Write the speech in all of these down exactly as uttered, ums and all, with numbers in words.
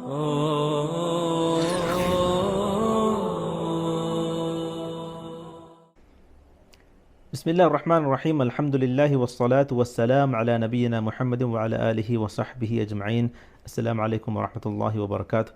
بسم الله الرحمن الرحيم. الحمد لله والصلاة والسلام على نبينا محمد وعلى آله وصحبه أجمعين. السلام عليكم ورحمة الله وبركاته.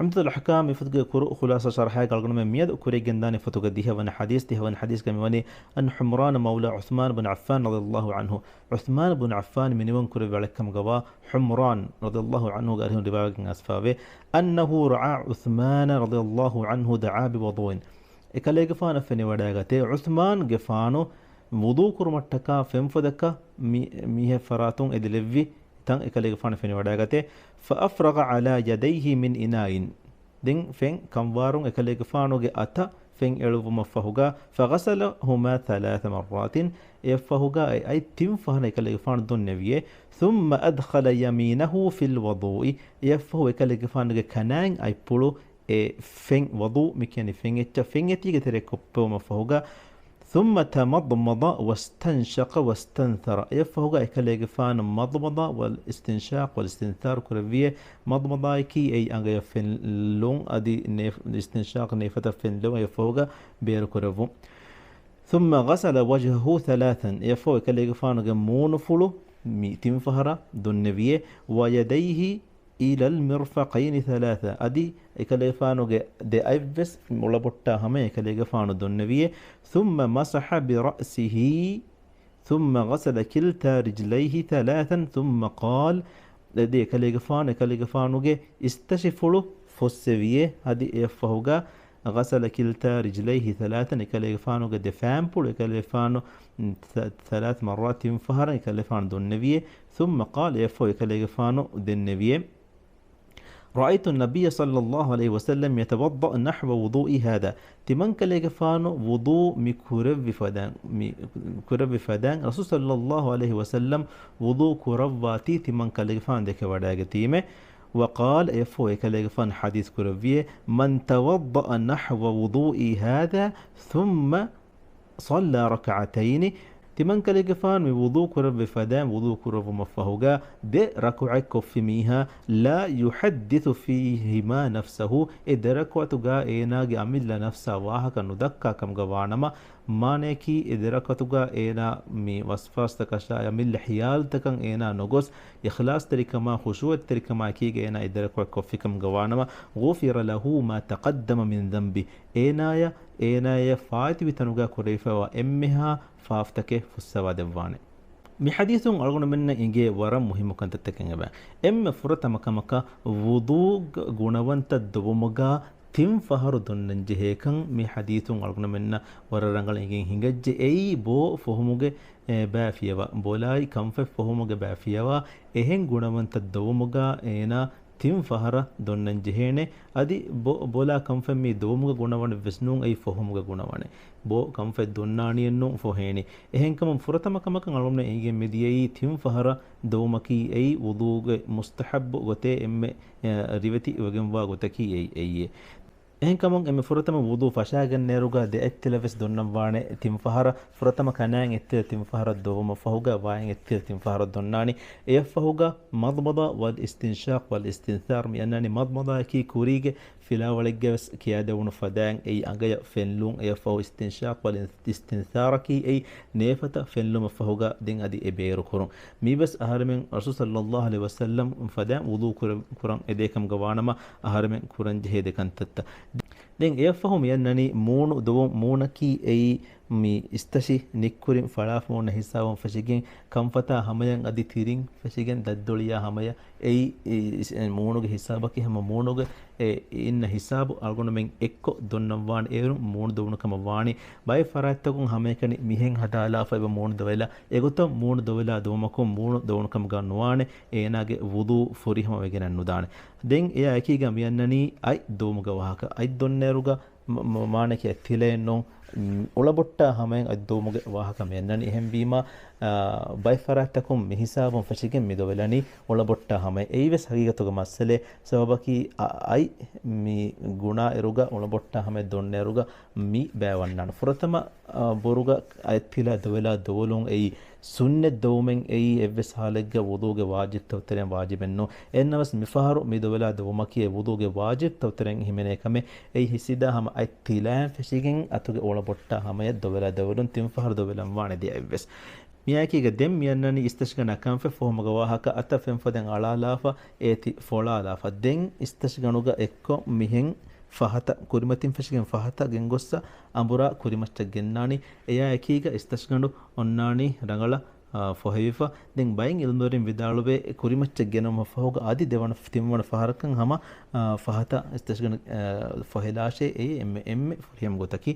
ޢުމްދަތުލް އަޙްކާމް މި ފޮތުގެ ކުރު ޚުލާޞާ ޝަރަޙައިގަ އަޅުގަނޑުމެން މިއަދު ކުރިއަށް ގެންދާނެ ފޮތުގެ ދިހަވަނަ ޙަދީޘް. ދިހަވަނަ ޙަދީޘްގަ މިވަނީ، عن حمران مولى عثمان بن عفان رضي الله عنه. ޢުޘްމާން ބުން ޢައްފާން މިނިވަން ކުރެއްވި އަޅެއްކަމުގަވާ ޙުމްރާން ރަޟިޔަﷲ ޢަންހުގެ އަރިހުން ރިވާވެގެން އައިސްފަވޭ، أنه رأى عثمان رضي الله عنه دعا بوضوء. އެކަލޭގެފާނަށް ފެނިވަޑައިގަތޭ، ޢުޘްމާންގެފާނު ވުޟޫ ކުރުމަށްޓަކާ ފެންފޮދަކަށް މި-، މީހެއް ފަރާތުން އެދިލެއްވި ތަން އެކަލޭގެފާނު ފެނިވަޑައިގަތޭ. فأفرغ على يديه من إناء. ދެން ފެން ކަންވާރުން އެކަލޭގެފާނުގެ އަތަށް ފެން އެޅުއްވުމަށްފަހުގަ، فغسلهما ثلاث مرات، އެއަށްފަހުގަ އެ އަތް ތިން ފަހަރަށް އެކަލޭގެފާނު ދޮންނެވިޔޭ. ثم أدخل يمينه في الوضوء، އެއަށްފަހު އެކަލޭގެފާނުގެ ކަނާތް އަތްޕުޅު އެ ފެން، ވަޟޫ މި ކިޔަނީ ފެން އެއްޗަށް، ފެން އެތީގެ ތެރެއަށް ކޮށްފައިވުމަށްފަހުގަ، ثم تمضمض واستنشق واستنثر، އެއަށްފަހުގަ އެކަލޭގެފާނު މަޟްމަޟާ ވަލް އިސްތިންޝާޤް ވަލް އިސްތިންޘާރު ކުރެއްވިޔޭ. މަޟްމަޟާއަކީ އެއީ އަނގަޔަށް ފެން ލުން، އަދި ނޭފް-، އިސްތިންޝާޤް ނޭފަތަށް ފެން ލުން، އެއަށްފަހުގަ ބޭރުކުރެއްވުން. ثم غسل وجهه ثلاثا، އެއަށްފަހު އެކަލޭގެފާނުގެ މޫނުފުޅު މި ތިން ފަހަރަށް ދޮންނެވިޔޭ. ويديه إلى المرفقين ثلاثا، އަދި އެކަލޭގެފާނުގެ ދެ އަތްވެސް މޮޅަބޮއްޓާ ހަމަޔަށް އެކަލޭގެފާނު ދޮންނެވިޔޭ. ثم مسح برأسه ثم غسل كلتا رجليه ثلاثا ثم قال، އަދި އެކަލޭގެފާނު، އެކަލޭގެފާނުގެ އިސްތަށިފުޅު ފޮއްސެވިޔޭ، އަދި އެއަށްފަހުގަ غسل كلتا رجليه ثلاثا، އެކަލޭގެފާނުގެ ދެ ފާންޕުޅު އެކަލޭގެފާނު، މް، ތަ-، ثلاث مرات، ތިން ފަހަރަށް އެކަލޭގެފާނު ދޮންނެވިޔޭ. ثم قال، އެއަށްފަހު އެކަލޭގެފާނު ދެންނެވިޔޭ، رأيت النبي صلى الله عليه وسلم يتوضأ نحو وضوئي هذا، ތިމަންކަލޭގެފާނު ވުޟޫ މި ކުރެއްވި ފަދައިން، މި ކުރެއްވި ފަދައިން، ރަސޫލު صلى الله عليه وسلم ވުޟޫ ކުރައްވާތީ ތިމަންކަލޭގެފާނު ދެކެވަޑައިގަތީމެ. وقال، އެއަށްފަހު އެކަލޭގެފާނު ޙަދީޘް ކުރެއްވިޔޭ، من توضأ نحو وضوئي هذا ثم صلى ركعتين، ތިމަންކަލޭގެފާނު މި ވުޟޫ ކުރެއްވި ފަދައިން ވުޟޫ ކުރެއްވުމަށްފަހުގަ ދެ ރަކުޢަތް ކޮށްފި މީހާ، لا يحدث فيهما نفسه، އެ ދެ ރަކުޢަތުގަ އޭނާގެ އަމިއްލަ ނަފްސާ ވާހަކަ ނުދައްކާ ކަމުގަ ވާނަމަ، މާނަޔަކީ އެ ދެ ރަކުޢަތުގަ އޭނާ މި ވަސްވާސްތަކަށާ އަމިއްލަ ޚިޔާލުތަކަށް އޭނާ ނުގޮސް، އިޚްލާޞްތެރިކަމާ ޚުޝޫޢަތެރިކަމާ އެކީގަ އޭނާ އެ ދެ ރަކުޢަތް ކޮށްފި ކަމުގަ ވާނަމަ، غفر له ما تقدم من ذنبه، އޭނާޔަށް، އޭނާޔަށް ފާއިތުވި ތަނުގަ ކުރެވިފައިވާ އެންމެހާ ފާފަތަކެއް ފުއްސަވާ ދެއްވާނެ. މި ޙަދީޘުން އަޅުގަނޑުމެންނަށް އެނގޭ ވަރަށް މުހިއްމު ކަންތައްތަކެއް އެބަ. އެންމެ ފުރަތަމަ ކަމަކަށް ވުޟޫގެ ގުނަވަންތައް ދޮވުމުގަ ތިން ފަހަރު ދޮންނަން ޖެހޭކަން މި ޙަދީޘުން އަޅުގަނޑުމެންނަށް ވަރަށް ރަނގަޅަށް އެނގެން ހިނގައްޖެ. އެއީ ބޯ ފޮހުމުގެ، އެ، ބައި ފިޔަވާ، ބޮލާއި ކަންފަތް ފޮހުމުގެ ބައި ފިޔަވާ، އެހެން ގުނަވަންތައް ދޮވުމުގަ އޭނާ ތިން ފަހަރަށް ދޮންނަން ޖެހޭނެ. އަދި ބޮ-، ބޮލާ ކަންފަތް މީ ދޮވުމުގެ ގުނަވަނެއް ވެސް ނޫން، އެއީ ފޮހުމުގެ ގުނަވަނެއް. ބޯ ކަންފަތް ދޮންނާނީއެއް ނޫން ފޮހޭނީ. އެހެންކަމުން ފުރަތަމަ ކަމަކަށް އަޅުގަނޑުމެން އެނގެން މިދިޔައީ ތިން ފަހަރަށް ދޮވުމަކީ އެއީ ވުޟޫގެ މުސްތަޙައްބު ގޮތޭ އެންމެ، އެ، ރިވެތި ވެގެންވާ ގޮތަކީ އެއީ، އެއީ. އެހެންކަމުން އެންމެ ފުރަތަމަ ވުޟޫ ފަށާގެން ނޭރުގަ ދެ އަތްތިލަ ވެސް ދޮންނަން ވާނެ ތިން ފަހަރަށް. ފުރަތަމަ ކަނާތް އަތްތިލަ ތިން ފަހަރަށް ދޮވުމަށް ފަހުގަ ވާހިން އަތްތިލަ ތިން ފަހަރަށް ދޮންނާނީ. އެއަށްފަހުގަ މަޟްމަޟާ ވަލް އިސްތިންޝާޤް ވަލް އިސްތިންޘާރު މި އަންނާނީ މަޟްމަޟާއަކީ ކުރީގެ ފިލާވަޅެއްގަ ވެސް ކިޔާދެވުނު ފަދައިން އެއީ އަނގަޔަށް ފެން ލުން، އެއަށްފަހު އިސްތިންޝާޤް ވަލް އިސްތިންޘާރަކީ އެއީ ނޭފަތަށް ފެން ލުމަށްފަހުގަ ދެން އަދި އެ ބޭރު ކުރުން. މީ ވެސް އަހަރެމެން ރަސޫލު ޞައްލައްލާހު ޢަލައިހި ވަސައްލަމް ފަދައިން ވުޟޫ ކުރެ-، ކުރަން އެދޭކަމުގަ ވާނަމަ އަހަރެމެން ކުރަންޖެހޭ ދެ ކަންތައްތައް. ދެން އެއަށްފަހު މިއަންނަނީ މޫނު ދޮވުން. މޫނަކީ އެއީ މި އިސްތަށި ނިއްކުރިން ފަޅާފަމުންނަ ހިސާބުން ފެށިގެން ކަންފަތާ ހަމަޔަށް އަދި ތިރިން ފެށިގެން ދަތްދޮޅިޔާ ހަމަޔަށް އެއީ އި-، އިސް-، މޫނުގެ ހިސާބަކީ ހަމަ މޫނުގެ އެ އިންނަ ހިސާބު އަޅުގަނޑުމެން އެއްކޮށް ދޮންނަން ވާނެ. އޭރުން މޫނު ދޮވުނު ކަމަށް ވާނީ. ބައެއް ފަރާތްތަކުން ހަމައެކަނި މިހެން ހަދާލާފަ އެބަ މޫނު ދޮވެލާ. އެގޮތަށް މޫނު ދޮވެލާ ދޮވުމަކުން މޫނު ދޮވުނު ކަމުގަ ނުވާނެ. އޭނާގެ ވުޟޫ ފުރިހަމަ ވެގެނެއް ނުދާނެ. ދެން އެއާ އެކީގަ މިއަންނަނީ އަތް ދޮވުމުގެ ވާހަކަ. އަތް ދޮންނޭރުގަ މ-، މ-، މާނައަކީ އަތް ތިލައެއް ނޫން، އުޅަބޮއްޓާ ހަމައިން އަތް ދޮވުމުގެ ވާހަކަ މި އަންނަނީ. އެހެންވީމާ، އާ، ބައެއް ފަރާތްތަކުން މި ހިސާބުން ފެށިގެން މި ދޮވެލަނީ އުޅަބޮއްޓާ ހަމައިން. އެއީވެސް ހަގީގަތުގެ މައްސަލައެއް. ސަބަބަކީ އަ-، އަތް މި ގުނާއިރުގަ އުޅަބޮއްޓާ ހަމައަށް ދޮންނައިރުގަ މި ބައިވަންނާނެ. ފުރަތަމަ، އާ، ބުރުގަ އަތް ތިލާ ދޮވެލާ ދޮވެލުން އެއީ ސުންނަތް ދޮވުމެއް އެއީ އެއްވެސް ހާލެއްގަ ވުޟޫގެ ވާޖިބްތައް ތެރެއިން ވާޖިބެއް ނޫން. އެހެންނަމަވެސް މިފަހަރު މި ދޮވެލާ ދޮވުމަކީ އެ ވުޟޫގެ ވާޖިބްތައް ތެރެއިން ހިމެނޭ ކަމެއް. އެއީ ހިސިދާ ހަމަ އަތް ތިލާއިން ފެށިގެން އަތުގެ އުޅަބޮއްޓާ ހަމަޔަށް ދޮވެލާ ދޮވެލުން ތިން ފަހަރު ދޮވެލަން ވާނެ ދެއަތްވެސް. މިއާއެކީގަ ދެން މިއަންނަނީ އިސްތަށިގަނޑާ ކަންފަތް ފޮހުމުގެ ވާހަކަ. އަތަށް ފެންފަދައިން އަޅާލާފަ، އޭތި ފޮޅާލާފަ. ދެން އިސްތަށިގަނޑުގަ އެއްކޮށް މިހެން ފަހަތަށް، ކުރިމަތިން ފެށިގެން ފަހަތަށް ގެންގޮއްސަ އަނބުރާ ކުރިމައްޗަށް ގެންނާނީ. އެޔާ އެކީގަ އިސްތަށިގަނޑު އޮންނާނީ ރަނގަޅަށް، އާ، ފޮހެވިފަ. ދެން ބައެއް އިލްމުވެރިން ވިދާޅުވޭ، ކުރިމައްޗަށް ގެނައުމަށް ފަހުގަ އަދި ދެވަނަ، ތިންވަނަ ފަހަރަކަށް ހަމަ، އާ، ފަހަތަށް އިސްތަށިގަނޑު، އާ، ފޮހެލާށޭ. އެއީ އެންމެ، އެންމެ ފުރިހަމަ ގޮތަކީ.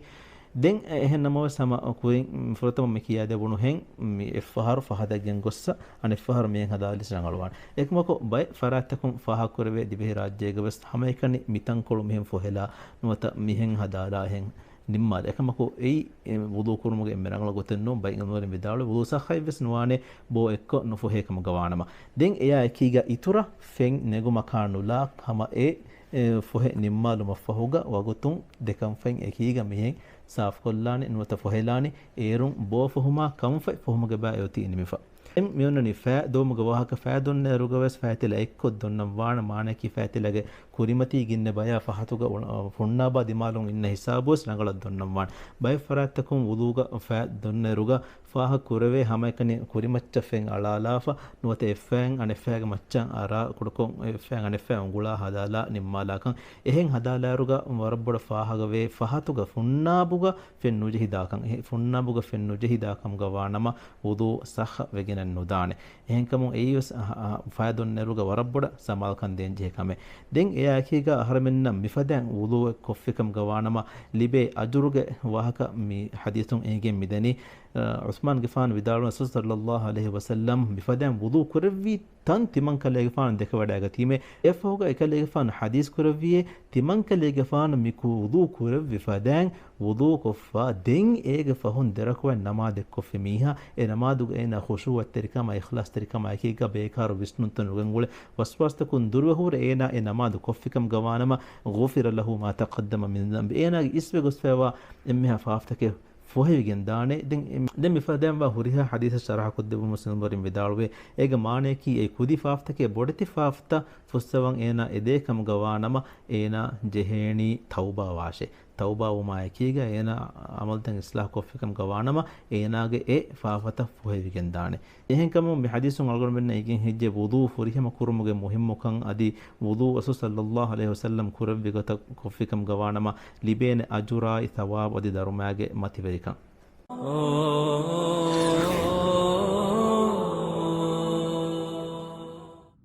ދެން އެހެން ނަމަވެސް ހަމަ ކުރިން ފުރަތަމަ މި ކިޔާދެވުނު ހެން މި އެއްފަހަރު ފަހަތަށް ގެންގޮއްސަ އަނެއްފަހަރު މިހެން ހަދާލިޔަސް ރަނގަޅުވާނެ. އެކަމަކު ބައެއް ފަރާތްތަކުން ފާހަގަކުރެވޭ ދިވެހި ރާއްޖޭގަވެސް ހަމައެކަނި މިތަންކޮޅު މިހެން ފޮހެލާ ނުވަތަ މިހެން ހަދާލާ އެހެން ނިންމާލި. އެކަމަކު އެއީ އެ ވުޟޫ ކުރުމުގެ އެންމެ ރަނގަޅު ގޮތެއް ނޫން. ބައެއް އިލްމުވެރިން ވިދާޅުވޭ ވުޟޫ ސައްޙައެއްވެސް ނުވާނެ ބޯ އެއްކޮށް ނުފޮހޭ ކަމުގަ ވާނަމަ. ދެން އެޔާ އެކީގަ އިތުރަށް ފެން ނެގުމަކާ ނުލާ ހަމަ އެ، އެ ފޮހެ ނިންމާލުމަށްފަހުގަ ވަގުތުން ދެކަންފަތް އެކީގަ މިހެން ސާފުކޮށްލާނެ ނުވަތަ ފޮހެލާނެ. އޭރުން ބޯ ފޮހުމާ ކަންފަތް ފޮހުމުގެ ބައި އޮތީ ނިމިފަ. ދެން މިއޮންނަނީ ފައި ދޮވުމުގެ ވާހަކަ. ފައި ދޮންނައިރުގަވެސް ފައިތިލަ އެއްކޮށް ދޮންނަން ވާނެ. މާނައަކީ ފައިތިލަގެ ކުރިމަތީ ގިންނަ ބަޔާ ފަހަތުގަ އު-، ފުންނާބާ ދިމާލުން އިންނަ ހިސާބުވެސް ރަނގަޅަށް ދޮންނަން ވާނެ. ބައެއް ފަރާތްތަކުން ވުޟޫގަ ފައި ދޮންނައިރުގަ ފާހަގަ ކުރެވޭ ހަމައެކަނި ކުރިމައްޗަށް ފެން އަޅާލާފަ ނުވަތަ އެއްފައިން އަނެއްފައިގެ މައްޗަށް އަރާ ކުޑަކޮށް އެއްފައިން އަނެއްފައި އުނގުޅާ ހަދާލާ ނިންމާލާކަން. އެހެން ހަދާލާއިރުގަ ވަރަށް ބޮޑަށް ފާހަގަވޭ ފަހަތުގަ ފުންނާބުގަ ފެން ނުޖެހިދާކަން. އެ ފުންނާބުގަ ފެން ނުޖެހިދާކަމުގަ ވާނަމަ ވުޟޫ ސައްޙަ ވެގެނެއް ނުދާނެ. އެހެންކަމުން އެއީވެސް އަ-، އަ-، ފައި ދޮންނައިރުގަ ވަރަށް ބޮޑަށް ސަމާލުކަން ދޭންޖެހޭ ކަމެއް. ދެން އެއާއެކީގަ އަހަރެމެންނަށް މިފަދައިން ވުޟޫއެއް ކޮށްފިކަމުގަ ވާނަމަ ލިބޭ އަޖުރުގެ ވާހަކަ މި ޙަދީޘުން އެނގިގެން މިދަނީ. އަ، ޢުސްމާންގެފާނު ވިދާޅުވި ރަސޫލު ޞައްލައްލާހު ޢަލައިހި ވަސައްލަމް މިފަދައިން ވުޟޫ ކުރެއްވި ތަން ތިމަންކަލޭގެފާނު ދެކެވަޑައިގަތީމޭ. އެއަށްފަހުގަ އެކަލޭގެފާނު ޙަދީޘް ކުރެއްވިއޭ، ތިމަންކަލޭގެފާނު މި ކު-، ވުޟޫ ކުރެއްވި ފަދައިން ވުޟޫ ކޮށްފަ، ދެން އޭގެ ފަހުން ދެރަކުޢަތް ނަމާދެއް ކޮށްފި މީހާ، އެ ނަމާދުގަ އޭނާ ޚުޝޫޢަތްތެރިކަމާ، އިޚްލާޞްތެރިކަމާ އެކީގަ ބޭކާރު ވިސްނުންތައް ނުގެންގުޅޭ، ވަސްވާސްތަކުން ދުރުވެ ހުރެ އޭނާ އެ ނަމާދު ކޮށްފިކަމުގަ ވާނަމަ، غفر له ما تقدم من ذنبه، އޭނާގެ އިސްވެ ގޮސްފައިވާ އެންމެހާ ފާފަތަކެއް ފޮހެވިގެން ދާނެ. ދެން އެ-، ދެން މިފަދައިންވާ ހުރިހާ ޙަދީޘެއް ޝަރަޙަކޮށްދެއްވުމުން އިލްމުވެރިން ވިދާޅުވޭ، އޭގެ މާނަޔަކީ އެ ކުދި ފާފަތަކެއް ބޮޑެތި ފާފަތައް ފުއްސަވަން އޭނާ އެދޭ ކަމުގަ ވާނަމަ، އޭނާ ޖެހޭނީ ތައުބާވާށޭ. ތައުބާވުމާ އެކީގަ އޭނާ ޢަމަލުތައް އިޞްލާޙް ކޮށްފިކަމުގަ ވާނަމަ، އޭނާގެ އެ ފާފަތައް ފޮހެވިގެން ދާނެ. އެހެންކަމުން މި ޙަދީޘުން އަޅުގަނޑުމެންނަށް އެނގިގެން ހިއްޖެ ވުޟޫ ފުރިހަމަ ކުރުމުގެ މުހިއްމުކަން އަދި ވުޟޫ ރަސޫލު ޞައްލައްލާހު ޢަލައިހި ވަސައްލަމް ކުރެއްވި ގޮތަށް ކޮށްފިކަމުގަ ވާނަމަ ލިބޭނެ އަޖުރާއި ޘަވާބު އަދި ދަރުމައިގެ މަތިވެރިކަން.